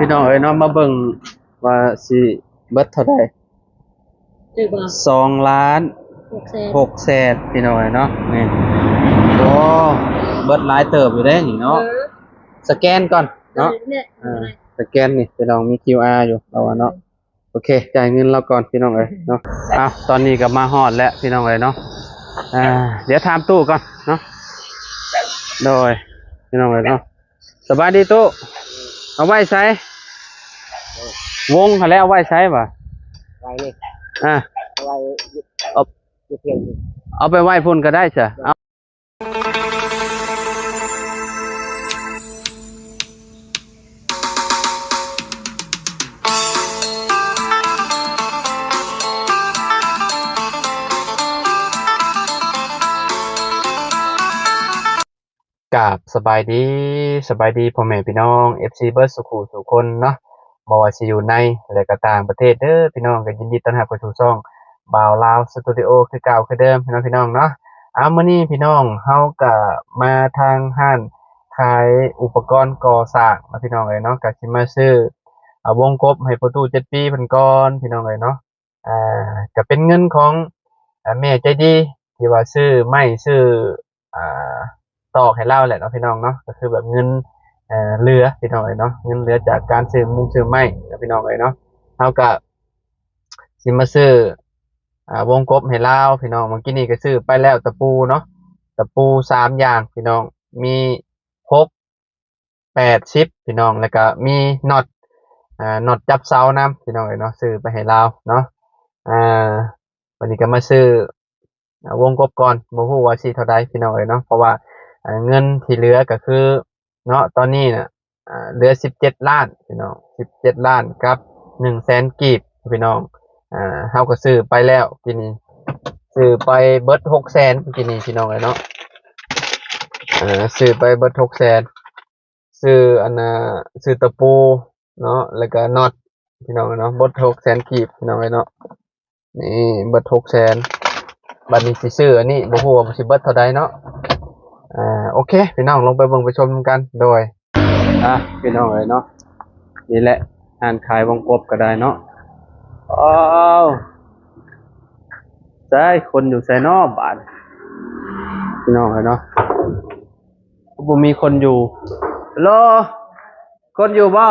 ພີ່ນ້ອງເອີຍເນາະ ມາເບິ່ງວ່າຊິເບິດເທົ່າໃດ. ຖືກບໍ່? ສອງລ້ານຫົກແສນ ຫົກແສນ ພີ່ນ້ອງເອີຍເນາະ. ນີ້ ໂອ້ ເບິດຫຼາຍເຕີບຢູ່ເດ້ນີ້ເນາະ. ເອີ ສະແກນກ່ອນເນາະ. ເອີ ນີ້ ເອີ ສະແກນນີ້ ພີ່ນ້ອງ ມີຄິວອາຢູ່ ເຮົາວ່າເນາະ. ໂອເຄ ຈ່າຍເງິນລາວກ່ອນ ພີ່ນ້ອງເອີຍເນາະ. ເອົາ ຕອນນີ້ກໍມາຮອດແລ້ວ ພີ່ນ້ອງເອີຍເນາະ. ອ່າ ດຽວຖາມຕູ້ກ່ອນເນາະ. ໂດຍ ພີ່ນ້ອງເອີຍເນາະ. ສະບາຍດີຕູ້. ເອົາໄວ້ໃສ? ວົງຫັ້ນແຫຼະ ເອົາໄວ້ໃສຫວາ? ໄວ້ນີ້ ອ່າ ເອົາໄວ້ຢູ່ ເອົາ ຢູ່ພຽງນີ້ ເອົາໄປໄວ້ພຸ້ນກໍໄດ້ຊະ. ເອົາ ກາບສະບາຍດີ ສະບາຍດີພໍ່ແມ່ພີ່ນ້ອງ ເອັຟຊີ ເບິດສູ່ຄູ່ສູ່ຄົນເນາະ ບໍ່ວ່າຊິຢູ່ໃນ ແລະ ກໍຕ່າງປະເທດເດີພີ່ນ້ອງ. ກໍຍິນດີຕ້ອນຮັບເຂົ້າສູ່ຊ່ອງບ່າວລາວສະຕູດິໂອ ຄືເກົ່າຄືເດີມເນາະ ພີ່ນ້ອງເນາະ. ເອົາ ມື້ນີ້ພີ່ນ້ອງ ເຮົາກໍມາທາງຮ້ານຂາຍອຸປະກອນກໍ່ສ້າງເນາະ ພີ່ນ້ອງເອີຍເນາະ. ກໍຊິມາຊື້ ອ່າ ວົງກົບໃຫ້ພໍ່ຕູ້ເຈັດປີເພິ່ນກ່ອນ ພີ່ນ້ອງເອີຍເນາະ. ອ່າ ກໍເປັນເງິນຂອງ ອ່າ ແມ່ໃຈດີ ທີ່ວ່າຊື້ໄມ້ ຊື້ ອ່າ ຕອກໃຫ້ລາວແຫຼະເນາະ ພີ່ນ້ອງເນາະ. ກໍຄືແບບເງິນ ເອີ ເຫຼືອ ພີ່ນ້ອງເອີຍເນາະ ເງິນເຫຼືອຈາກການຊື້ມຸງຊື້ໄມ້ເນາະ ພີ່ນ້ອງເອີຍເນາະ. ເຮົາກໍຊິມາຊື້ ອ່າ ວົງກົບໃຫ້ລາວ ພີ່ນ້ອງ. ເມື່ອກີ້ນີ້ກໍຊື້ໄປແລ້ວ ຕະປູເນາະ ຕະປູສາມຢ່າງ ພີ່ນ້ອງ ມີຫົກ ແປດສິບ ພີ່ນ້ອງ ແລ້ວກໍມີນັອດ ອ່າ ນັອດຈັບເສົານຳ ພີ່ນ້ອງເອີຍເນາະ ຊື້ໄປໃຫ້ລາວເນາະ. ອ່າ ບັດນີ້ກໍມາຊື້ ອ່າ ວົງກົບກ່ອນ ບໍ່ຮູ້ວ່າຊິເທົ່າໃດ ພີ່ນ້ອງເອີຍເນາະ. ເພາະວ່າ ອ່າ ເງິນທີ່ເຫຼືອກໍຄືເນາະ ຕອນນີ້ນະ ອ່າ ເຫຼືອສິບເຈັດລ້ານ ພີ່ນ້ອງ ສິບເຈັດລ້ານກັບໜຶ່ງແສນກີບ ພີ່ນ້ອງ. ອ່າ ເຮົາກໍຊື້ໄປແລ້ວກີ້ນີ້ ຊື້ໄປເບິດຫົກແສນກີ້ນີ້ ພີ່ນ້ອງເອີຍເນາະ. ເອີ ຊື້ໄປເບິດຫົກແສນ ຊື້ອັນນ່າ ຊື້ຕະປູເນາະ ແລ້ວກໍນັອດ ພີ່ນ້ອງເນາະ ເບິດຫົກແສນກີບ ພີ່ນ້ອງເອີຍເນາະ. ນີ້ເບິດຫົກແສນ. ບັດນີ້ຊິຊື້ອັນນີ້ ບໍ່ຮູ້ວ່າຊິເບິດເທົ່າໃດເນາະ. ອ່າ ໂອເຄ ພີ່ນ້ອງ ລົງໄປເບິ່ງໄປຊົມນຳກັນ. ໂດຍ ອ່ະ ພີ່ນ້ອງເອີຍເນາະ ນີ້ແຫຼະ ຮ້ານຂາຍວົງກົບກໍໄດ້ເນາະ. ອ້າວ ໃສ ຄົນຢູ່ໃສເນາະບາດ ພີ່ນ້ອງເອີຍເນາະ. ບໍ່ມີຄົນຢູ່. ເຮລໂລ ຄົນຢູ່ບໍ່?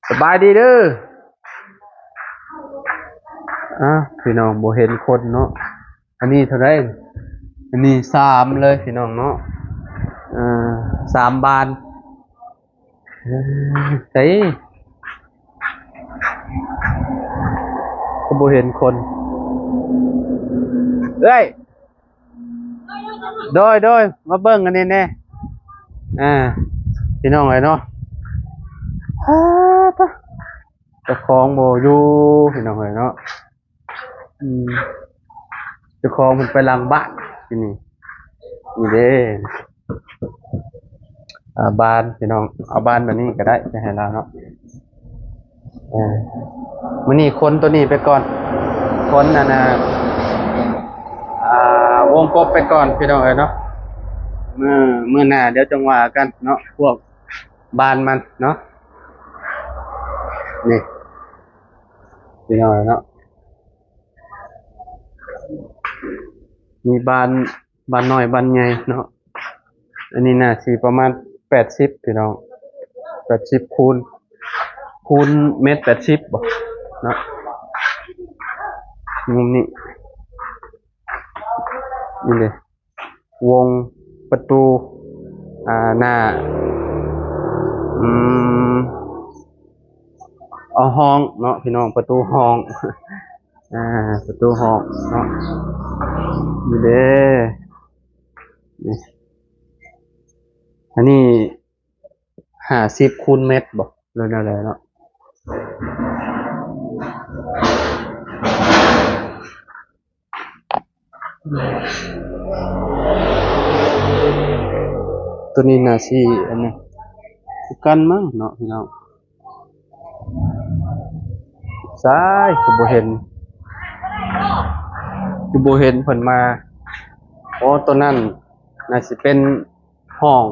ສະບາຍດີເດີ. ອ່າ ພີ່ນ້ອງ ບໍ່ເຫັນຄົນເນາະ. ອັນນີ້ເທົ່າໃດ? ອັນນີ້ສາມເລີຍ ພີ່ນ້ອງເນາະ. ເອີ ສາມບານ. ເອີ ໃສ ກໍບໍ່ເຫັນຄົນ. ເອີຍ ໂດຍ ໂດຍ ມາເບິ່ງອັນນີ້ແດ່. ອ່າ ພີ່ນ້ອງເອີຍເນາະ ເຈົ້າຂອງບໍ່ຢູ່ ພີ່ນ້ອງເອີຍເນາະ. ອືມ ເຈົ້າຂອງເພິ່ນໄປຫຼັງບ້ານ ທີ່ນີ້ ນີ້ເດ້. ອ່າ ບານ ພີ່ນ້ອງ ເອົາບານແບບນີ້ກໍໄດ້ ຈະໃຫ້ລາວເນາະ. ເອີ ມື້ນີ້ຂົນໂຕນີ້ໄປກ່ອນ ຂົນອັນນ່າ ອ່າ ວົງກົບໄປກ່ອນ ພີ່ນ້ອງເອີຍເນາະ. ມື້ ມື້ໜ້າດຽວຈັ່ງວ່າກັນເນາະ ພວກບານມັນເນາະ. ນີ້ ພີ່ນ້ອງເນາະ ມີບານ ບານນ້ອຍບານໃຫຍ່ເນາະ. ອັນນີ້ໜ້າຊິປະມານແປດສິບ ພີ່ນ້ອງ ແປດສິບຄູນ ຄູນເມັດແປດສິບບໍເນາະ. ມຸມນີ້ ນີ້ເດ້ ວົງປະຕູ ອ່າ ໜ້າ ອືມ ເອົາຫ້ອງເນາະ ພີ່ນ້ອງ ປະຕູຫ້ອງ ອ່າ ປະຕູຫ້ອງເນາະ. ນີ້ເດ້ ນີ້ ອັນນີ້ຫ້າສິບຄູນເມັດບໍ ຫຼືແນວໃດເນາະ. ໂຕນີ້ໜ້າຊິອັນນັ້ນຄືກັນມັ້ງເນາະ ພີ່ນ້ອງ. ຊ້າຍ ຄືບໍ່ເຫັນ ຄືບໍ່ເຫັນເພິ່ນມາ. ໂອ້ ໂຕນັ້ນໜ້າຊິເປັນຫ້ອງ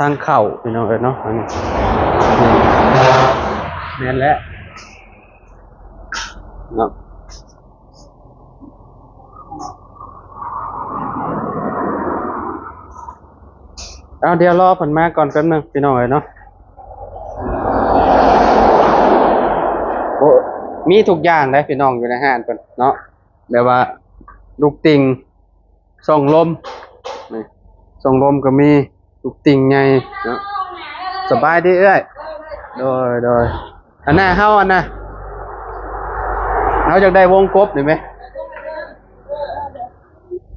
ທາງເຂົ້າພີ່ນ້ອງເອີຍເນາະ ອັນນີ້ ແມ່ນແຫຼະເນາະ. ເອົາ ດຽວລໍເພິ່ນມາກ່ອນແປັບໜຶ່ງພີ່ນ້ອງເອີຍເນາະ. ໂອ້ ມີທຸກຢ່າງເດ້ພີ່ນ້ອງ ຢູ່ໃນຮ້ານເພິ່ນເນາະ ແບບວ່າລູກຕິ່ງ ຊ່ອງລົມ ນີ້ ຊ່ອງລົມກໍມີ ລູກຕິ່ງໃຫຍ່ເນາະ. ສະບາຍດີເອື້ອຍ. ໂດຍ ໂດຍ. ອັນນ່າ ເຮົາ ອັນນ່າ ເຮົາຢາກໄດ້ວົງກົບນີ້ແມ.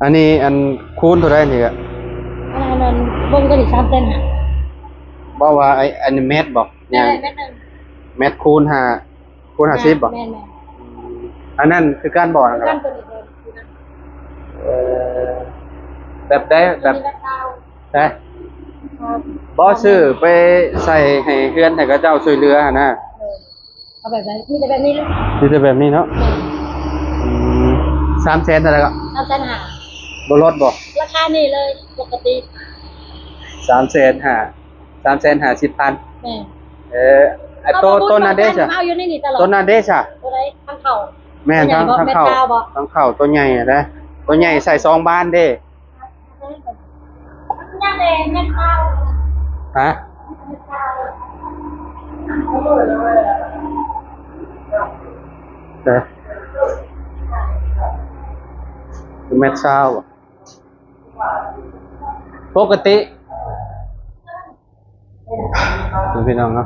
ອັນນີ້ ອັນ ຄູນເທົ່າໃດນີ້ກະ? ອັນນັ້ນ ວົງຕົວນີ້ສາມແສນຫ້າ. ບໍ່ວ່າ ໄອ້ ອັນນີ້ແມັດບໍ່? ແມ່ນ ແມັດໜຶ່ງ ແມັດຄູນຫ້າ ຄູນຫ້າສິບບໍ່? ແມ່ນໆ. ອັນນັ້ນຄືກັນບໍ່? ຄືກັນ ຕົວນີ້ເດີ. ເອີ ແບບໃດ? ແບບ ແບບ ບໍ່ ຊື້ໄປໃສ່ໃຫ້ເຮືອນ ໃຫ້ເຂົາເຈົ້າຊ່ວຍເຫຼືອຫັ້ນນະ. ເອີ ເອົາແບບໃດ? ມີແຕ່ແບບນີ້ເລີຍ. ມີແຕ່ແບບນີ້ເນາະ. ແມ່ນ. ອືມ ສາມແສນເທົ່າໃດກໍ? ສາມແສນຫ້າ. ບໍ່ລົດບໍ່? ລາຄານີ້ເລີຍ ປົກກະຕິ ສາມແສນຫ້າ ສາມແສນຫ້າສິບພັນ. ແມ່ນ. ເອີ ໄອ້ໂຕ ໂຕນັ້ນເດ້ຊະ? ເຮົາຢູ່ໃນນີ້ຕະຫຼອດ. ໂຕນັ້ນເດ້ຊະ? ໂຕໃດ? ທາງເຂົ້າ. ແມ່ນ ທາງ ທາງເຂົ້າ ທາງເຂົ້າ ໂຕໃຫຍ່ຫັ້ນເດ້. ໂຕໃຫຍ່ໃສ່ສອງບານເດ້. ຮະ? ເອີ ແມັດຊາວ ປົກກະຕິ ພີ່ນ້ອງເນາະ.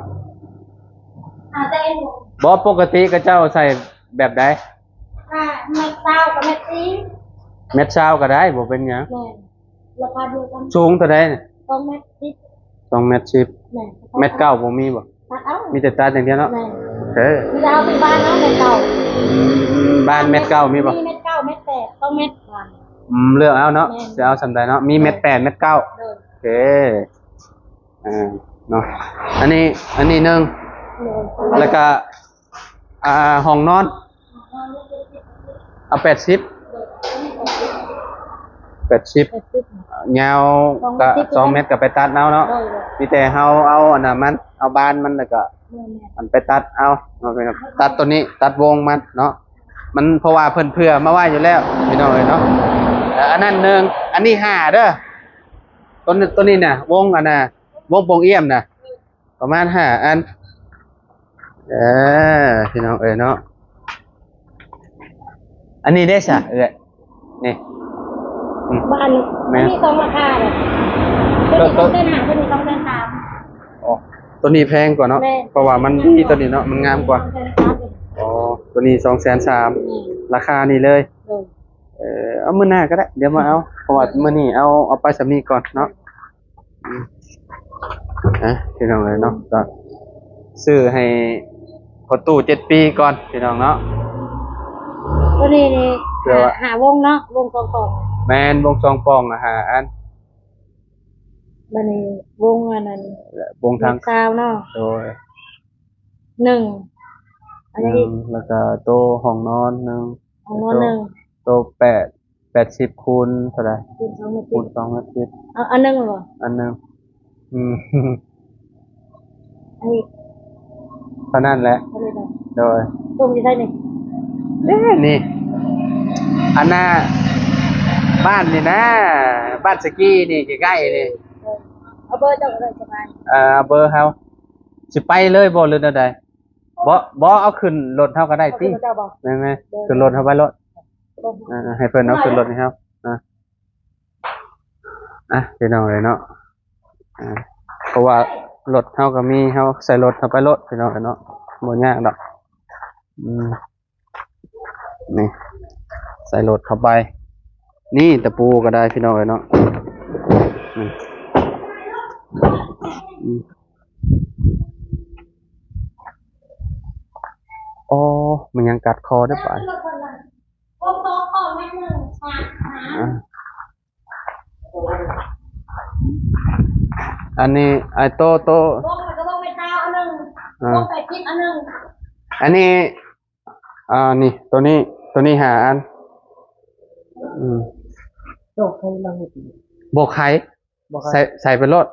ບໍ່ ປົກກະຕິເຂົາເຈົ້າໃສ່ແບບໃດ? ແມັດຊາວກັບແມັດສີ່. ແມັດຊາວກໍໄດ້ ບໍ່ເປັນຫຍັງ. ແມ່ນ ລາຄາດຽວກັນ. ສູງເທົ່າໃດ? ສອງແມັດສິບ. ສອງແມັດສິບ. ແມ່ນ. ແມັດເກົ້າບໍ່ມີບໍ່? ຕັດເອົາ ມີແຕ່ຕັດຢ່າງດຽວເນາະ. ແມ່ນ. ເອີ ມີແຕ່ເອົາເປັນບານເນາະ ແມັດເກົ້າ. ອືມ ບານແມັດເກົ້າມີບໍ່? ມີແມັດເກົ້າ ແມັດແປດ ສອງແມັດ. ອືມ ເລືອກເອົາເນາະ. ແມ່ນ. ຈະເອົາສ່ຳໃດເນາະ. ມີແມັດແປດ ແມັດເກົ້າ. ໂດຍ. ໂອເຄ ອ່າ ເນາະ. ອັນນີ້ ອັນນີ້ໜຶ່ງ. ໂດຍ. ແລ້ວກະ ອ່າ ຫ້ອງນອນ ເອົາແປດສິບ. ໂດຍ. ແປດສິບ ແປດສິບ ຍາວກະສອງແມັດ ສອງແມັດກໍໄປຕັດເອົາເນາະ. ໂດຍ ໂດຍ. ມີແຕ່ເຮົາເອົາອັນນັ້ນມັນ ເອົາບານມັນ ແລ້ວກໍ ແມ່ນໆ ອັນໄປຕັດເອົາເນາະ ຕັດຕົວນີ້ ຕັດວົງມັນເນາະ. ມັນ ເພາະວ່າເພິ່ນເຜື່ອມາໄວ້ຢູ່ແລ້ວ ພີ່ນ້ອງເອີຍເນາະ. ເອີ ອັນນັ້ນໜຶ່ງ ອັນນີ້ຫ້າເດີ. ຕົວນີ້ ຕົວນີ້ນະ ວົງອັນນ່າ ວົງປ່ອງອ້ຽມນະ ປະມານຫ້າອັນ. ເອີ ພີ່ນ້ອງເອີຍເນາະ. ອັນນີ້ເດ້ຊະເອື້ອຍ? ນີ້ ອືມ ບານ ແມ່ນ ມີສອງລາຄາເດ້. ຕົວນີ້ ຕົວ ສອງແສນຫ້າ ຕົວນີ້ສອງແສນສາມ. ອໍ ຕົວນີ້ແພງກວ່າເນາະ. ແມ່ນ. ເພາະວ່າມັນມີຕົວນີ້ເນາະ ມັນງາມກວ່າ. ສອງແສນສາມ ອໍ ຕົວນີ້ສອງແສນສາມ. ແມ່ນ. ລາຄານີ້ເລີຍ. ໂດຍ. ເອີ ເອົາມື້ໜ້າກໍໄດ້ ດຽວມາເອົາ ເພາະວ່າມື້ນີ້ເອົາ ເອົາໄປສ່ຳນີ້ກ່ອນເນາະ. ອືມ ອ່ະ ພີ່ນ້ອງເອີຍເນາະ ກໍຊື້ໃຫ້ພໍ່ຕູ້ເຈັດປີກ່ອນ ພີ່ນ້ອງເນາະ. ຕົວນີ້ນີ້ ເພື່ອວ່າ ຫ້າ ຫ້າວົງເນາະ ວົງສອງປ່ອງ. ແມ່ນ ວົງສອງປ່ອງ ຫ້າອັນ. ບາດນີ້ວົງອັນນັ້ນ ວົງທາງ ແມັດຊາວເນາະ. ໂດຍ. ໜຶ່ງ ອັນນີ້ ໜຶ່ງ ແລ້ວກໍໂຕຫ້ອງນອນໜຶ່ງ ຫ້ອງນອນໜຶ່ງ ໂຕແປດ ແປດສິບຄູນເທົ່າໃດ? ຄູນສອງແມັດສິບ ຄູນສອງແມັດສິບ. ເອົາອັນໜຶ່ງບໍ່? ອັນໜຶ່ງ. ອືມ ອັນນີ້ ເທົ່ານັ້ນແຫຼະ. ເທົ່ານີ້ບໍ່? ໂດຍ. ສົ່ງຢູ່ໃສນີ້? ເດ້ນີ້ ອັນນ່າ ບ້ານນີ້ນະ ບ້ານສະກີນີ້ ໃກ້ໆນີ້. ເອີ ເອົາເບີເຈົ້າກໍໄດ້ ສະບາຍ. ເອີ ເອົາເບີເຮົາ. ຊິໄປເລີຍບໍ່ ຫຼືແນວໃດ? ບໍ່ ບໍ່ ເອົາຂຶ້ນລົດເຮົາກໍໄດ້ຕິ. ເອົາຂຶ້ນລົດເຈົ້າບໍ່? ແມ່ນໆ ໂດຍ ຂຶ້ນລົດເຮົາໄປໂລດ. ເອີ ເອີ ໃຫ້ເພິ່ນເອົາຂຶ້ນລົດໃຫ້ເຮົາ. ອ່າ ອ່ະ ພີ່ນ້ອງເອີຍເນາະ. ອ່າ ເພາະວ່າລົດເຮົາກໍມີ ເຮົາໃສ່ລົດເຮົາໄປໂລດ ພີ່ນ້ອງເອີຍເນາະ ບໍ່ຍາກດອກ. ອືມ ນີ້ ໃສ່ລົດເຂົ້າໄປ. ນີ້ຕະປູກໍໄດ້ ພີ່ນ້ອງເອີຍເນາະ. ນີ້ ອືມ ອໍ ມັນຍັງກັດຄໍເດ້ບາດ. ອ່າ ອັນນີ້ ໄອ້ໂຕ ໂຕ ວົງແປດສິບອັນໜຶ່ງ ອ່າ ວົງແປດສິບອັນໜຶ່ງ. ອັນນີ້ ອ່າ ນີ້ ໂຕນີ້ ໂຕນີ້ຫ້າອັນ. ອືມ ບໍ່ໄຂ ບໍ່ໄຂ ບໍ່ໄຂ ໃສ່ ໃສ່ໄປໂລດ.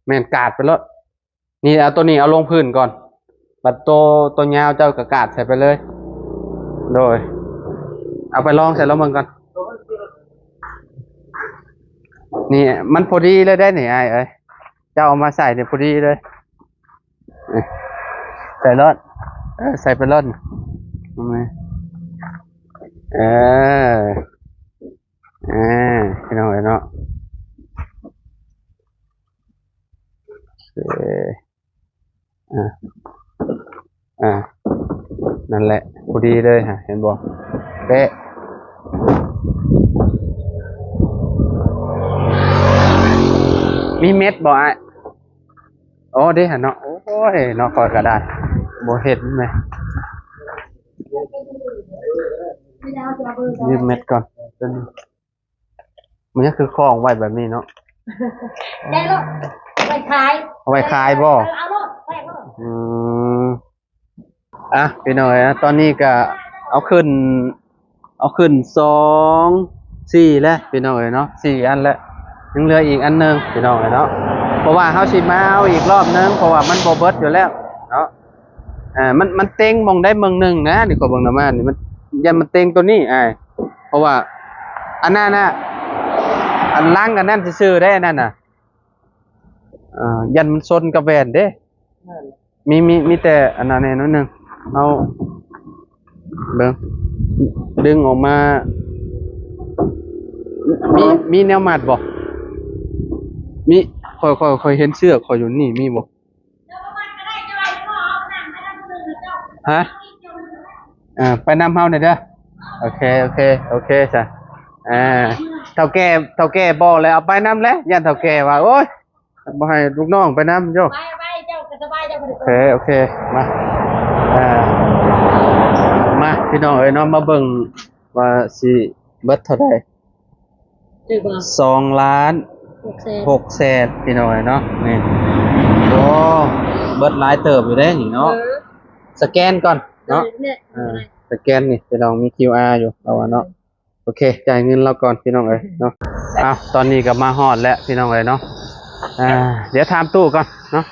ແມ່ນ ກາດໄປໂລດ. ນີ້ ເອົາໂຕນີ້ເອົາລົງພື້ນກ່ອນ ບັດໂຕ ໂຕຍາວເຈົ້າກໍກາດໃສ່ໄປເລີຍ. ໂດຍ ເອົາໄປລອງໃສ່ລອງເບິ່ງກ່ອນ. ນີ້ມັນພໍດີເລີຍເດ້ນີ້ ອ້າຍເອີຍ, ເຈົ້າເອົາມາໃສ່ນີ້ພໍດີເລີຍ. ເອີ ໃສ່ໂລດ ເອີ ໃສ່ໄປໂລດ. ເອີ ອ່າ ພີ່ນ້ອງເອີຍເນາະ ເອີ ອ່າ ອ່າ ນັ້ນແຫຼະ ພໍດີເລີຍ ເຫັນບໍ່ ເປະ. ມີເມັດບໍ່ອ້າຍ? ອໍ ເດ້ຫັ້ນເນາະ. ໂອ້ຍເນາະ ຂ້ອຍກໍໄດ້ ບໍ່ເຫັນແມ. ຢືມເມັດກ່ອນ ມັນຍັງຄືຄອງໄວ້ແບບນີ້ເນາະ. ໄດ້ໂລດ ໄວ້ຂາຍ ເອົາໄວ້ຂາຍບໍ່? ເອີ ເອົາໂລດ ໄວ້ໂລດ. ອືມ ອ່ະ ພີ່ນ້ອງເອີຍ ຕອນນີ້ກໍເອົາຂຶ້ນ ເອົາຂຶ້ນສອງ ສີ່ແລ້ວ ພີ່ນ້ອງເອີຍເນາະ ສີ່ອັນແລ້ວ ຍັງເຫຼືອອີກອັນໜຶ່ງ ພີ່ນ້ອງເອີຍເນາະ. ເພາະວ່າເຮົາຊິມາເອົາອີກລອບໜຶ່ງ ເພາະວ່າມັນບໍ່ເບິດຢູ່ແລ້ວເນາະ. ອ່າ ມັນ ມັນເຕັງໝ່ອງໃດໝ່ອງໜຶ່ງນະ ນີ້ ຂ້ອຍເບິ່ງນຳມານີ້ ມັນ ຢ້ານມັນເຕັງໂຕນີ້ອ້າຍ ເພາະວ່າອັນນັ້ນນະ ອັນຫຼັງອັນນັ້ນຊື່ໆເດ້ ອັນນັ້ນນະ ອ່າ ຢ້ານມັນຊົນກັບແວ່ນເດ້. ມີ ມີ ມີແຕ່ອັນນັ້ນແດ່ໜ້ອຍໜຶ່ງ ເອົາເບິ່ງ ດຶງອອກມາ. ມີ ມີແນວມັດບໍ່? ມີ ຂ້ອຍ ຂ້ອຍ ຂ້ອຍເຫັນເຊືອກຂ້ອຍຢູ່ນີ້ ມີບໍ່? ຮະ? ເອີ ໄປນຳເຮົາແດ່ເດີ. ໂອເຄ ໂອເຄ ໂອເຄຊະ. ອ່າ ເຖົ້າແກ່ ເຖົ້າແກ່ບອກແລ້ວ ເອົາໄປນຳແຫຼະ ຢ້ານເຖົ້າແກ່ວ່າ ໂອ້ຍ ບໍ່ໃຫ້ລູກນ້ອງໄປນຳໂຍ. ໄປ ໄປ ເຈົ້າກໍສະບາຍ ເຈົ້າກໍໄດ້. ໂອເຄ ໂອເຄ ມາ ອ່າ ມາ ພີ່ນ້ອງເອີຍເນາະ ມາເບິ່ງວ່າຊິເບິດເທົ່າໃດ. ຖືກບໍ່? ສອງລ້ານຫົກແສນ ຫົກແສນ ພີ່ນ້ອງເອີຍເນາະ ນີ້. ໂອ້ ເບິດຫຼາຍເຕີບຢູ່ເດ້ນີ້ເນາະ. ເອີ ສະແກນກ່ອນເນາະ. ເອີ ສະແກນນີ້ ພີ່ນ້ອງ ມີຄິວອາຢູ່ ເອົາວ່າເນາະ. ໂອເຄ ຈ່າຍເງິນລາວກ່ອນ ພີ່ນ້ອງເອີຍເນາະ. ເອົາ ຕອນນີ້ກໍມາຮອດແລ້ວ ພີ່ນ້ອງເອີຍເນາະ. ອ່າ ດຽວຖາມຕູ້ກ່ອນເນາະ.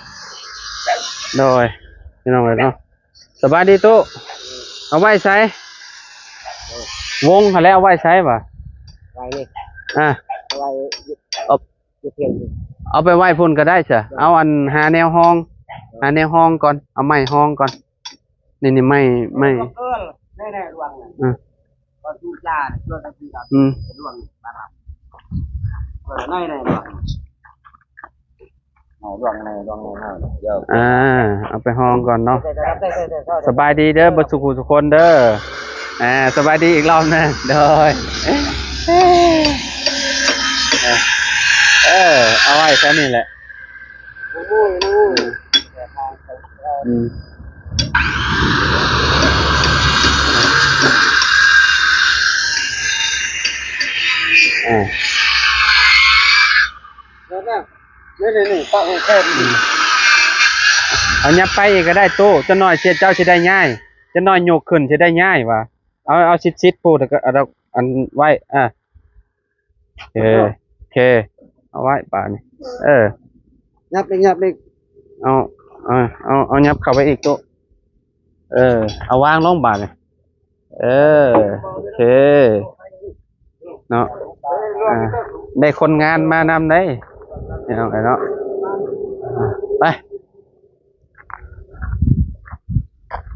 ໂດຍ ພີ່ນ້ອງເອີຍເນາະ. ສະບາຍດີຕູ້ ເອົາໄວ້ໃສ? ວົງຫັ້ນແຫຼະ ເອົາໄວ້ໃສຫວາ? ໄວ້ນີ້ ອ່າ ເອົາໄວ້ຢູ່ ເອົາ ຢູ່ເທິງ ເອົາໄປໄວ້ພຸ້ນກໍໄດ້ຊະ. ເອົາອັນ ຫາແນວຮອງ ຫາແນວຮອງກ່ອນ ເອົາໄມ້ຮອງກ່ອນ. ນີ້ ນີ້ ໄມ້ ໄມ້ ເອີ ແນ່ໆ ລວງ ອ່າ ກໍຄືຈານ ຊ່ວຍກັນຄືກັນ ອືມ ລວງ ບາດ ເອີ ແນ່ໆ ລວງ ເອົາລວງແນ່ ລວງແນ່ ເອົາ ດຽວ ອ່າ ເອົາໄປຮອງກ່ອນເນາະ. ໄດ້ໆໆໆໆ ສະບາຍດີເດີ ເບິດສູ່ຜູ້ສູ່ຄົນເດີ. ອ່າ ສະບາຍດີອີກລອບໜຶ່ງ ໂດຍ ເອີ ເອົາໄວ້ແຄ່ນີ້ແຫຼະ. ອືມ ອ່າ ນີ້ໆໆ ປະໃຫ້ແຄບ ອືມ ເອົາຫຍັບໄປອີກກໍໄດ້ຕູ້ ຈັກໜ້ອຍເຈົ້າຊິໄດ້ຍ້າຍ ຈັກໜ້ອຍຍົກຂຶ້ນຊິໄດ້ຍ້າຍວ່າ ເອົາ ເອົາຊິດໆ ປູດ ແລ້ວກໍເອົາອັນໄວ້ ອ່າ ເອີ ໂອເຄ ເອົາໄວ້ບາດນີ້ ເອີ ຫຍັບອີກ ຫຍັບອີກ ເອົາ ເອົາ ເອົາ ເອົາຫຍັບເຂົ້າໄປອີກຕູ້ ເອີ ເອົາວາງລົງບາດນີ້ ເອີ ໂອເຄເນາະ. ອ່າ ໄດ້ຄົນງານມານຳໄດ໋ ພີ່ນ້ອງເອີຍເນາະ ອ່າ ໄປ.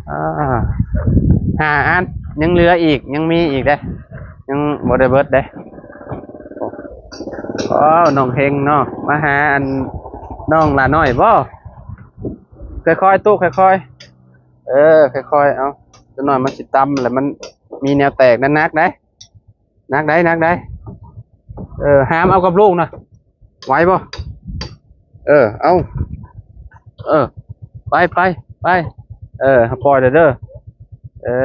ອ່າ ຫ້າອັນ ຍັງເຫຼືອອີກ ຍັງມີອີກເດ້ ຍັງບໍ່ໄດ້ເບິດເດ້. ໂອ້ ນ້ອງເຮັງເນາະ ມາຫາອັນນ້ອງຫຼ້ານ້ອຍບໍ? ຄ່ອຍໆ ຕູ້ ຄ່ອຍໆ ເອີ ຄ່ອຍໆ ເອົາ ຈັກໜ້ອຍມັນຊິຕຳ ແລ້ວມັນມີແນວແຕກ ໜັກໆ ໄດ໋. ໜັກໄດ໋ ໜັກໄດ໋ ເອີ ຫາມເອົາກັບລູກນະ ໄຫວບໍ່? ເອີ ເອົາ ເອີ ໄປ ໄປ ໄປ ເອີ ປ່ອຍເດີ ເດີ ເອີ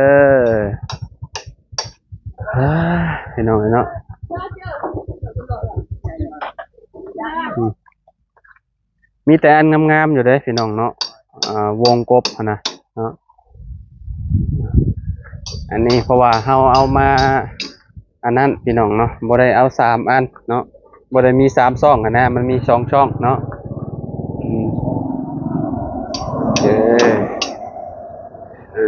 ອ່າ ພີ່ນ້ອງເອີຍເນາະ ອືມ. ມີແຕ່ອັນງາມໆ ຢູ່ເດ້ພີ່ນ້ອງເນາະ ອ່າ ວົງກົບຫັ້ນນະເນາະ. ອັນນີ້ເພາະວ່າເຮົາເອົາມາອັນນັ້ນພີ່ນ້ອງເນາະ ບໍ່ໄດ້ເອົາສາມອັນເນາະ ບໍ່ໄດ້ມີສາມຊ່ອງຫັ້ນນະ ມັນມີສອງຊ່ອງເນາະ. ອືມ ໂອເຄ ເອີ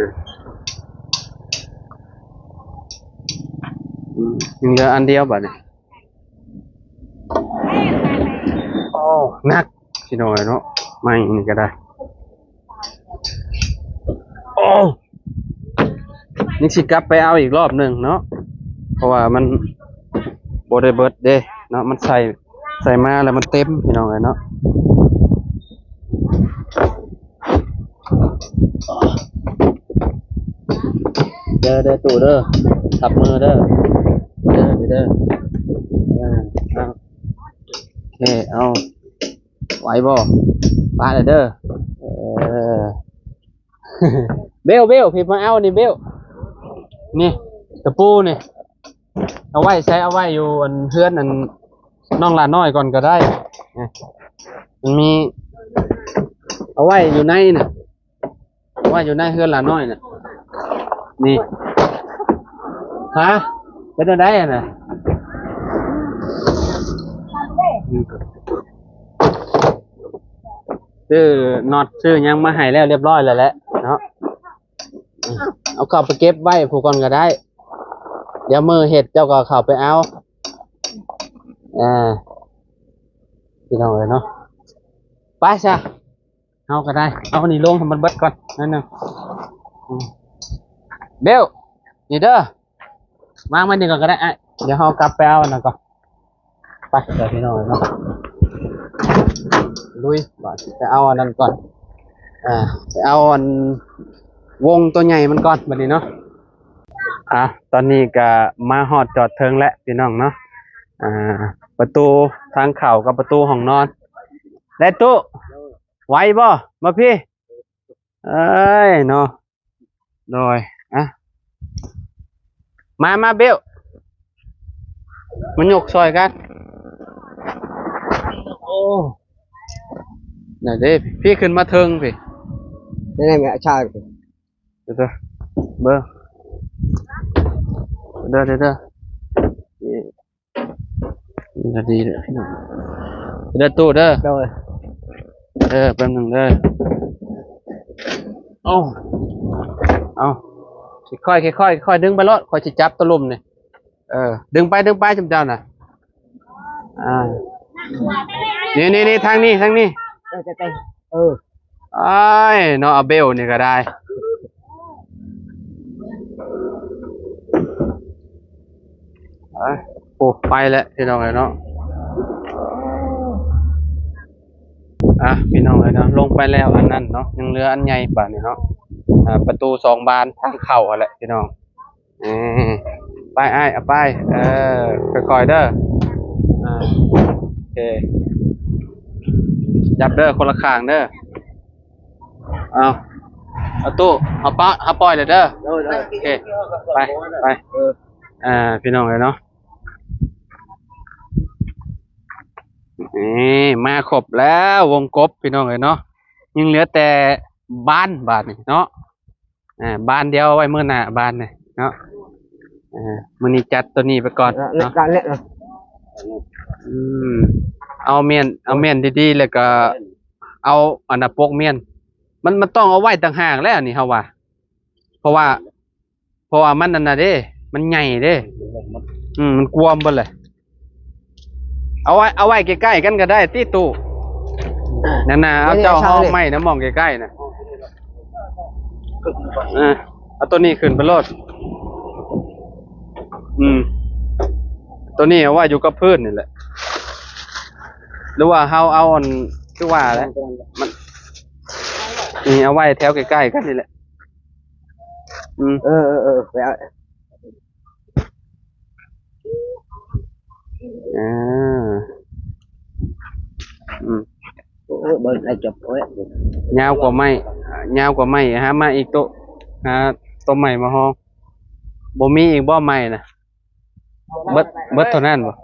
ອືມ ຍັງເຫຼືອອັນດຽວບາດນີ້. ໂອ້ ໜັກ ພີ່ນ້ອງເອີຍເນາະ ໄມ້ນີ້ກໍໄດ້. ໂອ້ ຍັງຊິກັບໄປເອົາອີກລອບໜຶ່ງເນາະ ເພາະວ່າມັນບໍ່ໄດ້ເບິດເດ້ເນາະ ມັນໃສ່ ໃສ່ມາແລ້ວມັນເຕັມ ພີ່ນ້ອງເອີຍເນາະ. ເດີ ເດີ ຕູ້ເດີ ສັບມືເດີ ເດີ ເດີ ເອີ ເອົາ ໂອເຄ ເອົາ ໄຫວບໍ່? ປາແລ້ວເດີ ເອີ ເບວ ເບວ ພີ່ມາເອົານີ້ ເບວ ນີ້ ຕະປູນີ້ ເອົາໄວ້ໃສ? ເອົາໄວ້ຢູ່ອັນເຮືອນອັນນ້ອງຫຼ້ານ້ອຍກ່ອນກໍໄດ້ ມັນມີ ເອົາໄວ້ຢູ່ໃນນະ ເອົາໄວ້ຢູ່ໃນເຮືອນຫຼ້ານ້ອຍນະ ນີ້ ຮະ ເປັນແນວໃດຫັ້ນນະ? ຊື້ນັອດຊື້ຫຍັງມາໃຫ້ແລ້ວຮຽບຮ້ອຍແລ້ວແຫຼະເນາະ ເອົາເຂົ້າໄປເກັບໄວ້ຜູ້ກ່ອນກໍໄດ້ ດຽວມື້ເຮັດເຈົ້າກໍເຂົ້າໄປເອົາ ອ່າ ພີ່ນ້ອງເອີຍເນາະ ໄປຊະ ເຮົາກໍໄດ້ ເອົາອັນນີ້ລົງໃຫ້ມັນເບິດກ່ອນໜ້ອຍໜຶ່ງ ອືມ ເບວ ນີ້ເດີ ວາງໄວ້ນີ້ກ່ອນກໍໄດ້ອ້າຍ ດຽວເຮົາກັບໄປເອົາອັນນັ້ນກ່ອນ ໄປ ເດີພີ່ນ້ອງເນາະ ລຸຍ ບາດໄປເອົາອັນນັ້ນກ່ອນ ອ່າ ໄປເອົາອັນວົງຕົວໃຫຍ່ມັນກ່ອນບາດນີ້ເນາະ. ອ່າ ຕອນນີ້ກໍມາຮອດຈອດເທິງແລ້ວພີ່ນ້ອງເນາະ ອ່າ ປະຕູທາງເຂົ້າກັບປະຕູຫ້ອງນອນ ແລະ ຕູ້ ໄຫວບໍ່? ມາພີ້ ເອີຍເນາະ ໂດຍ ອ່ະ ມາ ມາ ເບວ ມາຍົກຊ່ອຍກັນ ໂອ້ ນັ້ນເດ້ ພີ້ຂຶ້ນມາເທິງພີ້ ນີ້ແມ່ຊາຍ ເດີ ເດີ ເດີ ເດີ ເດີ ນີ້ ນີ້ກໍດີເດີພີ່ນ້ອງ ເດີຕູ້ເດີ ໂດຍ ເອີ ແປັບໜຶ່ງເດີ ເອົາ ເອົາ ຄ່ອຍໆ ຄ່ອຍໆ ຄ່ອຍດຶງໄປໂລດ ຂ້ອຍຊິຈັບຕົວລຸ່ມນີ້ ເອີ ດຶງໄປ ດຶງໄປ ຈຸມເຈົ້ານະ ອ່າ ນີ້ໆໆ ທາງນີ້ ທາງນີ້ ເອີ ເອີ ໂອ້ຍເນາະ ອາເບວນີ້ກໍໄດ້ ໂອ້ ໄປແລ້ວພີ່ນ້ອງເອີຍເນາະ ອ່ະ ພີ່ນ້ອງເອີຍເນາະ ລົງໄປແລ້ວອັນນັ້ນເນາະ ຍັງເຫຼືອອັນໃຫຍ່ບາດນີ້ເນາະ ອ່າ ປະຕູສອງບານທາງເຂົ້າຫັ້ນແຫຼະພີ່ນ້ອງ. ເອີ ໄປອ້າຍ ເອົາໄປ ເອີ ຄ່ອຍໆເດີ ອ່າ ໂອເຄ ຈັບເດີ ຄົນລະຂ້າງເດີ ເອົາ ເອົາຕູ້ ເອົາປະ ເອົາປ່ອຍເລີຍເດີ ໂອເຄ ໄປ ໄປ ເອີ ອ່າ ພີ່ນ້ອງເອີຍເນາະ ນີ້ ມາຄົບແລ້ວ ວົງກົບ ພີ່ນ້ອງເອີຍເນາະ ຍັງເຫຼືອແຕ່ບານບາດນີ້ເນາະ. ອ່າ ບານດຽວໄວ້ມື້ໜ້າ ບານນີ້ເນາະ ເອີ ມື້ນີ້ຈັດຕົວນີ້ໄປກ່ອນເນາະ ອືມ ເອົາມ້ຽນ ເອົາມ້ຽນດີໆ ແລ້ວກໍເອົາອັນນະ ປົກມ້ຽນ ມັນ ມັນຕ້ອງເອົາໄວ້ຕ່າງຫາກແລ້ວນີ້ ເຮົາວ່າ ເພາະວ່າ ເພາະວ່າມັນອັນນະເດ້ ມັນໃຫຍ່ເດ້ ອືມ ມັນກວມເບິດເລີຍ. ເອົາໄວ້ ເອົາໄວ້ໃກ້ໆກັນກໍໄດ້ຕິຕູ້ ນັ້ນນະ ເອົາເຈົ້າຫ້ອງໄມ້ນະ ໝ່ອງໃກ້ໆນະ ເອີ ເອົາຕົວນີ້ຂຶ້ນໄປໂລດ ອືມ ຕົວນີ້ເອົາໄວ້ຢູ່ກັບພື້ນນີ້ແຫຼະ ຫຼືວ່າເຮົາເອົາອັນ ຄືວ່າແຫຼະ ມັນ ນີ້ ເອົາໄວ້ແຖວໃກ້ໆກັນນີ້ແຫຼະ ອືມ ເອີ ເອີ ເອີ ໄປເອົາ ອ່າ ອືມ ໂອ້ຍ ເບິ່ງໄດ້ຈັບ ໂອ້ຍ ຍາວກວ່າໄມ້ ຍາວກວ່າໄມ້ ຫາມາອີກໂຕະ ຫາໂຕະໃໝ່ມາຮອງ ບໍ່ມີອີກບໍ່ໄມ້ນະ ເບິດ ເບິດເທົ່ານັ້ນບໍ່?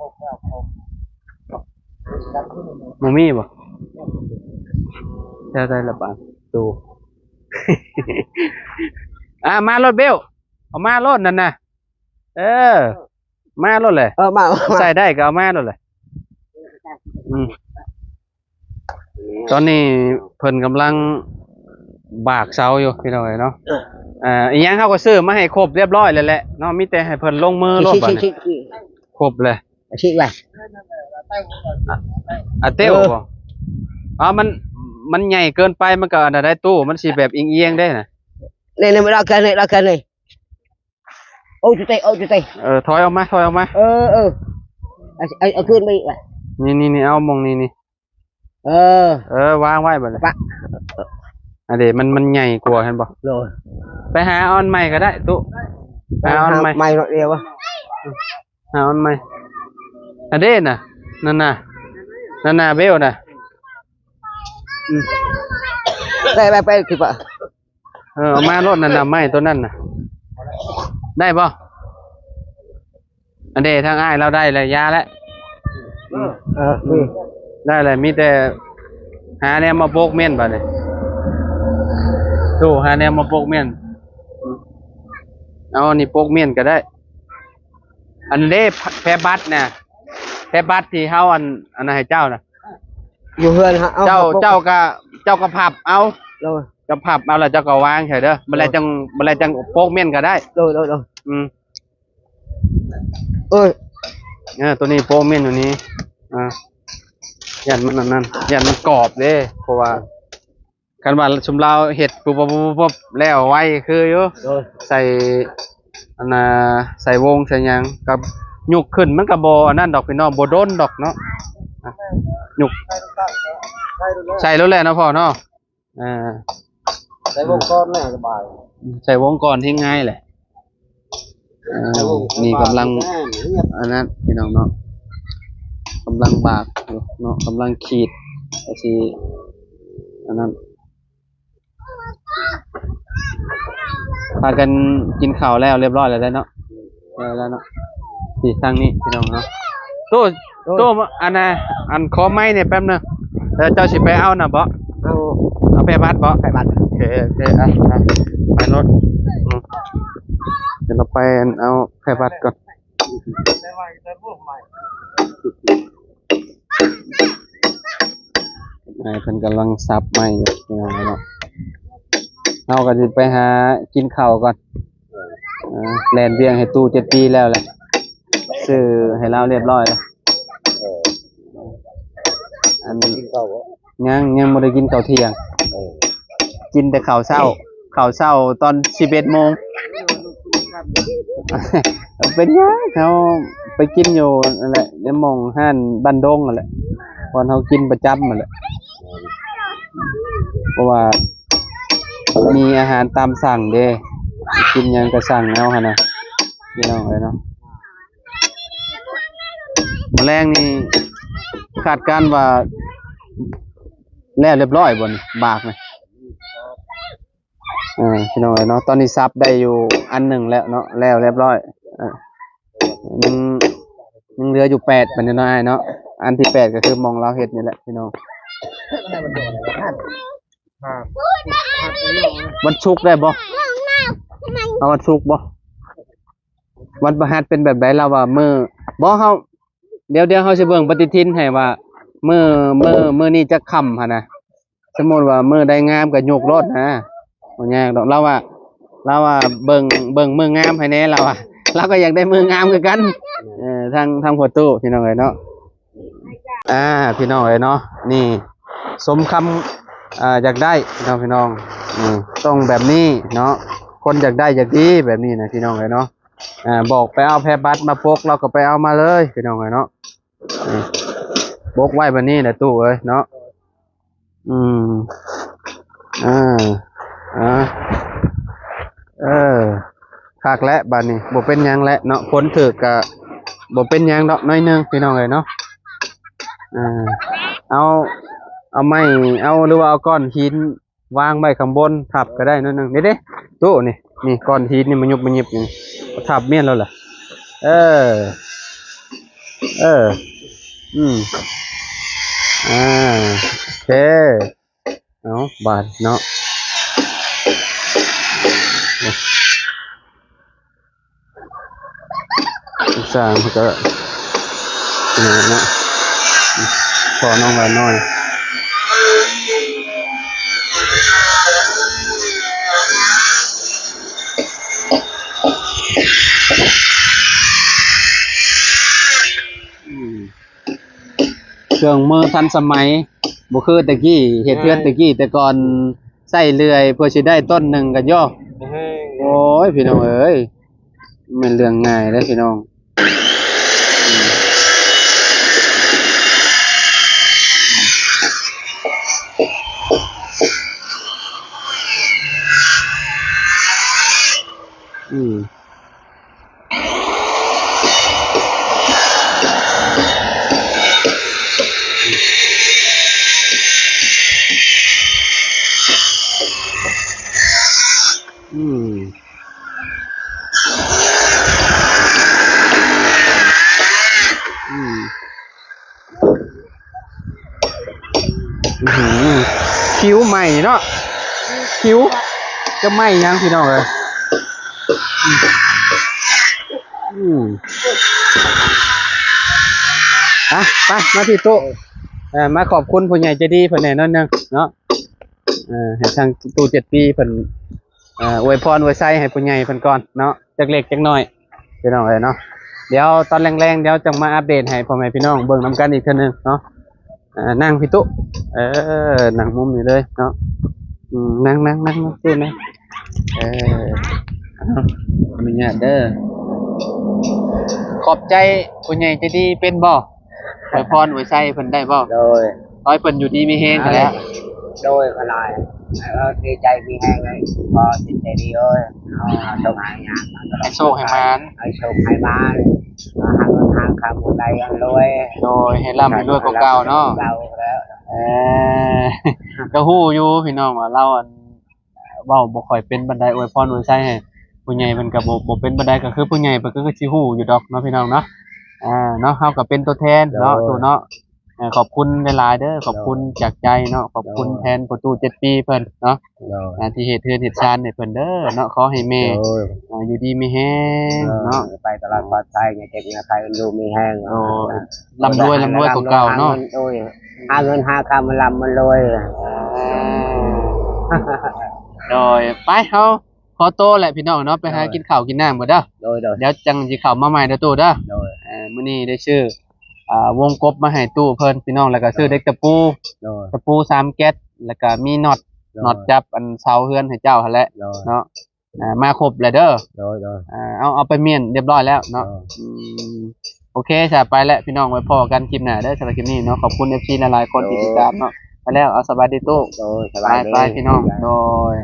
ບໍ່ມີບໍ່? ແຖວໃດລະບາດ ຕູ້ ອ່າ ມາໂລດ ເບວ ເອົາມາໂລດ ນັ້ນນະ ເອີ ມາໂລດແຫຼະ ເອີ ມາ ມາ ໃສ່ໄດ້ກໍເອົາມາໂລດແຫຼະ ອືມ ຕອນນີ້ເພິ່ນກຳລັງບາກເສົາຢູ່ພີ່ນ້ອງເອີຍເນາະ. ເອີ ອີ່ຫຍັງເຮົາກໍຊື້ມາໃຫ້ຄົບຮຽບຮ້ອຍແລ້ວແຫຼະເນາະ ມີແຕ່ໃຫ້ເພິ່ນລົງມືໂລດບັດນີ້. ຄົບເລີຍ ອາຊີບວ່າ ອາເຕວ ເອີ ບໍ່? ອໍ ມັນ ມັນໃຫຍ່ເກີນໄປ ມັນກໍອັນນັ້ນໄດ໋ ຕູ້ມັນຊິແບບອີງໆເດ້ນະ. ນີ້ໆ ມາລອກກັນນີ້ ລອກກັນນີ້. ໂອ້ ຈຸເຕ ໂອ້ ຈຸເຕ. ເອີ ຖອຍອອກມາ ຖອຍອອກມາ. ເອີ ເອີ ເອົາ ເອົາ ເອົາຄືນໄປອີກວ່າ. ນີ້ໆໆ ເອົາໝ່ອງນີ້ນີ້. ເອີ ເອີ ວາງໄວ້ບັດນີ້. ປະ ອັນເດ ມັນ ມັນໃຫຍ່ກວ່າ ເຫັນບໍ່? ໂດຍ. ໄປຫາເອົາອັນໃໝ່ກໍໄດ້ຕູ້ ໄປຫາເອົາອັນໃໝ່ ຫາໃໝ່ເນາະດຽວ. ຫາອັນໃໝ່ ອັນເດນະ ນັ້ນນະ ນັ້ນນະ ເບວນະ. ອືມ ໄປ ໄປ ໄປ ຄືປະ ເອີ ເອົາມາໂລດ ນັ້ນນະ ໄມ້ຕົວນັ້ນນະ ໄດ້ບໍ່? ອັນເດ ທາງອ້າຍລາວໄດ້ແລ້ວ ຢ່າແລ້ວ. ເອີ ເອີ ໄດ້ແລ້ວ ມີແຕ່ຫາແນວມາປົກມ້ຽນບັດນີ້ ຕູ້ຫາແນວມາປົກມ້ຽນ. ເອົາອັນນີ້ປົກມ້ຽນກໍໄດ້. ອັນເດ ແພບັດນະ ແພບັດທີ່ເຮົາອັນ ອັນນັ້ນໃຫ້ເຈົ້ານະ ຢູ່ເຮືອນເຮົາ ເຈົ້າ ເຈົ້າກໍ ເຈົ້າກໍພັບເອົາ. ໂດຍ. ເຈົ້າພັບເອົາແລ້ວເຈົ້າກໍວາງໃສ່ເດີ ມື້ແລະຈັ່ງ ມື້ລະຈັ່ງປົກມ້ຽນກໍໄດ້. ໂດຍ ໂດຍ ໂດຍ. ອືມ ເອີຍ ເອີ ຕົວນີ້ໂປະມ້ຽນຢູ່ນີ້ ອ່າ ຢ້ານມັນອັນນັ້ນ ຢ້ານມັນກອບເດ້ ເພາະວ່າຄັນວ່າຊຸມລາວເຮັດປຸບໆໆແລ້ວໄວຄືຢູ່. ໂດຍ. ໃສ່ອັນນ່າ ໃສ່ວົງໃສ່ຫຍັງ ກໍຍົກຂຶ້ນມັນກໍບໍ່ອັນນັ້ນດອກພີ່ນ້ອງ ບໍ່ດົນດອກເນາະ. ອ່ະ ຍົກ ໃສ່ໂລດແຫຼະເນາະພໍ່ເນາະ. ອ່າ ໃສ່ວົງກ່ອນແມ່ສະບາຍ ໃສ່ວົງກ່ອນແຮງງ່າຍແຫຼະ. ອ່າ ນີ້ກຳລັງອັນນັ້ນພີ່ນ້ອງເນາະ ກຳລັງບາກຢູ່ເນາະ ກຳລັງຂີດວ່າຊິອັນນັ້ນ. ພາກັນກິນເຂົ້າແລ້ວລຽບຮ້ອຍແລ້ວເນາະ. ແລ້ວ ແລ້ວເນາະ ນີ້ທາງນີ້ພີ່ນ້ອງເນາະ. ໂຕ ໂອ້ຍ ໂຕ ອັນນ່າ ອັນຂໍໄມ້ນີ້ແປັບໜຶ່ງ ແລ້ວເຈົ້າຊິໄປເອົານະບໍ? ເອົາ ເອົາແພບັດບໍ? ແພບັດ ໂອເຄ ໂອເຄ ອ່ະ ອ່ະ ໄປໂລດ. ອືມ ດຽວເຮົາໄປເອົາແພບັດກ່ອນ. ອ້າຍເພິ່ນກຳລັງສັບໄມ້ຢູ່ເນາະ. ເຮົາກໍຊິໄປຫາກິນເຂົ້າກ່ອນ. ເອີ ແລ່ນວຽງໃຫ້ຕູ້ເຈັດປີແລ້ວແຫຼະ ຊື້ໃຫ້ລາວລຽບລ້ອຍແລ້ວ. ເອີ ອັນ ກິນເຂົ້າບໍ່? ຍັງ ຍັງບໍ່ໄດ້ກິນເຂົ້າທ່ຽງ. ເອີ ກິນແຕ່ເຂົ້າເຊົ້າ ເຂົ້າເຊົ້າຕອນສິບເອັດໂມງ. ເປັນຫຍັງ ເຮົາໄປກິນຢູ່ນັ້ນແຫຼະ ໃນໝ່ອງຮ້ານບ້ານດົງນັ້ນແຫຼະ ບ່ອນເຮົາກິນປະຈຳນັ້ນແຫຼະ. ເພາະວ່າມີອາຫານຕາມສັ່ງເດ້ ກິນຫຍັງກໍສັ່ງເອົາຫັ້ນນະ ພີ່ນ້ອງເອີຍເນາະ. ມື້ແລງນີ້ຄາດການວ່າແລ້ວລຽບຮ້ອຍບໍ່ນີ້ ບາກນີ້? ເອີ ພີ່ນ້ອງເອີຍເນາະ ຕອນນີ້ສັບໄດ້ຢູ່ອັນໜຶ່ງແລ້ວເນາະ ແລ້ວລຽບຮ້ອຍ. ເອີ ຍັງ ຍັງເຫຼືອຢູ່ແປດບັດນີ້ເນາະ ອ້າຍເນາະ. ອັນທີແປດກໍຄືໝ່ອງລາວເຮັດນີ້ແຫຼະພີ່ນ້ອງ. ວັນສຸກໄດ້ບໍ່? ເອົາວັນສຸກບໍ່? ວັນພະຫັດເປັນແບບໃດ? ລາວວ່າມື້ ບໍ່ ເຮົາ ດຽວ ດຽວເຮົາຊິເບິ່ງປະຕິທິນໃຫ້ວ່າ ມື້ ມື້ ມື້ນີ້ຈັກຄ່ຳຫັ້ນນະ. ສົມມຸດວ່າມື້ໃດງາມກໍຍົກໂລດນະ ບໍ່ຍາກດອກ. ລາວວ່າ ລາວວ່າເບິ່ງ ເບິ່ງມື້ງາມໃຫ້ແດ່ ລາວວ່າ ລາວກໍຢາກໄດ້ມື້ງາມຄືກັນ. ເອີ ທາງ ທາງພໍ່ຕູ້ ພີ່ນ້ອງເອີຍເນາະ. ອ່າ ພີ່ນ້ອງເອີຍເນາະ ນີ້ສົມຄຳ ອ່າ ຢາກໄດ້ເນາະ ພີ່ນ້ອງ. ອືມ ຕ້ອງແບບນີ້ເນາະ ຄົນຢາກໄດ້ຢາກດີແບບນີ້ນະ ພີ່ນ້ອງເອີຍເນາະ. ອ່າ ບອກໄປເອົາແພບັດມາປົກ ລາວກໍໄປເອົາມາເລີຍ ພີ່ນ້ອງເອີຍເນາະ. ປົກໄວ້ບາດນີ້ແຫຼະຕູ້ເອີຍເນາະ. ອືມ ອ່າ ອ່າ ເອີ ຄັກແລ້ວບາດນີ້ ບໍ່ເປັນຫຍັງແລ້ວເນາະ. ຝົນຖືກກະບໍ່ເປັນຫຍັງດອກ ໜ້ອຍໜຶ່ງ ພີ່ນ້ອງເອີຍເນາະ. ອ່າ ເອົາ ເອົາໄມ້ ເອົາ ຫຼືວ່າເອົາກ້ອນຫີນ ວາງໄວ້ຂ້າງບົນທັບກໍໄດ້ໜ້ອຍໜຶ່ງ. ນີ້ເດ້ຕູ້ນີ້ ນີ້ກ້ອນຫີນນີ້ມາຍຸບມາຍິບນີ້ ທັບມ້ຽນແລ້ວລະ. ເອີ ເອີ ອືມ ອ່າ ໂອເຄ. ເອົາບາດເນາະ ສ້າງເພິ່ນກໍເນາະ ພໍນ້ອງລານ້ອຍ ຄື່ອງມືທັນສະໄໝ ບໍ່ຄືແຕ່ກີ້ ເຮັດເຮືອນແຕ່ກີ້ ແຕ່ກ່ອນໃຊ້ເລື່ອຍເພື່ອຊິໄດ້ຕົ້ນໜຶ່ງກໍໂຍ ໂອ້ຍ ພີ່ນ້ອງເອີຍ ແມ່ນເລື່ອງງ່າຍເດ້ພີ່ນ້ອງ. ອືມ ອືມ ອືມ. ອືຫື ຜິວໄໝ້ເນາະ ຜິວຈະໄໝ້ຫຍັງພີ່ນ້ອງເອີຍ. ອືມ ອືມ ອ່ະ ໄປ ມາທີ່ໂຕະ ເອີ ມາຂອບຄຸນຜູ້ໃຫຍ່ໃຈດີເພິ່ນແດ່ໜ້ອຍໜຶ່ງເນາະ ເອີ ໃຫ້ທາງຕູ້ເຈັດປີເພິ່ນ ເອີ ອວຍພອນອວຍໄຊໃຫ້ຜູ້ໃຫຍ່ເພິ່ນກ່ອນເນາະ ຈັກເລັກຈັກນ້ອຍ ພີ່ນ້ອງເອີຍເນາະ. ດຽວຕອນແລງໆ ດຽວຈັ່ງມາອັບເດດໃຫ້ພໍ່ແມ່ພີ່ນ້ອງເບິ່ງນຳກັນອີກເທື່ອໜຶ່ງເນາະ. ເອີ ນັ່ງພີ່ຕຸ ເອີ ນັ່ງມຸມນີ້ເລີຍເນາະ. ອືມ ນັ່ງໆໆ ຕູ້ນະ ເອີ ເອົາ ຂໍອະນຸຍາດເດີ. ຂອບໃຈຜູ້ໃຫຍ່ໃຈດີເປັນບໍ່? ອວຍພອນອວຍໄຊເພິ່ນໄດ້ບໍ່? ໂດຍ ຂໍໃຫ້ເພິ່ນຢູ່ດີມີແຮງຫັ້ນແຫຼະ. ໂດຍ ຂະຫຼາຍ ເອີ ດີໃຈມີແຮງເລີຍ ພໍຈິດໃຈດີເອີຍ. ເອົາ ເອົາໂຊກໃຫ້ຍາມ ໃຫ້ໂຊກໃຫ້ໝານ ໃຫ້ໂຊກໃຫ້ໝານ ຫາເງິນຫາຄຳ ໃຫ້ລວຍ ໂດຍ ໃຫ້ລ່ຳໃຫ້ລວຍກວ່າເກົ່າເນາະ. ເອີ ກໍຮູ້ຢູ່ພີ່ນ້ອງວ່າລາວ ອັນ ເວົ້າບໍ່ຄ່ອຍເປັນປານໃດ ອວຍພອນອວຍໄຊໃຫ້ຜູ້ໃຫຍ່ເພິ່ນກໍບໍ່ ບໍ່ເປັນປານໃດ ກໍຄືຜູ້ໃຫຍ່ເພິ່ນກໍຄືຊິຮູ້ຢູ່ດອກເນາະ ພີ່ນ້ອງເນາະ. ອ່າ ເນາະ ເຮົາກໍເປັນຕົວແທນເນາະ ໂຕເນາະ. ເອີ ຂອບຄຸນຫຼາຍໆເດີ ຂອບຄຸນຈາກໃຈເນາະ ຂອບຄຸນແທນພໍ່ຕູ້ເຈັດປີເພິ່ນເນາະ ອ່າ ທີ່ເຮັດເຮືອນເຮັດຊານໃຫ້ເພິ່ນເດີເນາະ. ຂໍໃຫ້ແມ່ ອ່າ ຢູ່ດີມີແຮງເນາະ ໄປຕະຫຼອດປອດໄພ ຢ່າເຈັບຢ່າໄຂ້ ຢູ່ມີແຮງ ໂອ້ ລ່ຳລວຍ ລ່ຳລວຍກວ່າເກົ່າເນາະ. ໂດຍ ຫາເງິນຫາຄຳ ມັນລ່ຳມັນລວຍ. ໂດຍ ໄປ ເຮົາຂໍໂຕແຫຼະພີ່ນ້ອງເນາະ ໄປຫາກິນເຂົ້າກິນນ້ຳກ່ອນເດີ. ໂດຍໆ ດຽວຈັ່ງຊິເຂົ້າມາໃໝ່ເດີຕູ້ເດີ. ໂດຍ ເອີ ມື້ນີ້ໄດ້ຊື້ ອ່າ ວົງກົບມາໃຫ້ຕູ້ເພິ່ນພີ່ນ້ອງ ແລ້ວກໍຊື້ເຫຼັກຕະປູ ໂດຍ ຕະປູສາມແກັດ ແລ້ວກໍມີນັອດ ໂດຍ ນັອດຈັບອັນເສົາເຮືອນໃຫ້ເຈົ້າຫັ້ນແຫຼະ ໂດຍ ເນາະ. ອ່າ ມາຄົບແລ້ວເດີ. ໂດຍໆ ອ່າ ເອົາ ເອົາໄປມ້ຽນຮຽບຮ້ອຍແລ້ວເນາະ. ໂດຍ ອືມ ໂອເຄ ສະ ໄປແລ້ວພີ່ນ້ອງ ໄວ້ພໍ້ກັນຄລິບໜ້າເດີ. ສຳລັບຄລິບນີ້ເນາະ ຂອບຄຸນເອັຟຊີຫຼາຍໆຄົນທີ່ຕິດຕາມເນາະ. ໂດຍ ໄປແລ້ວ ເອົາ ສະບາຍດີຕູ້. ໂດຍ ສະບາຍດີ ໄປໆ ພີ່ນ້ອງ. ໂດຍ.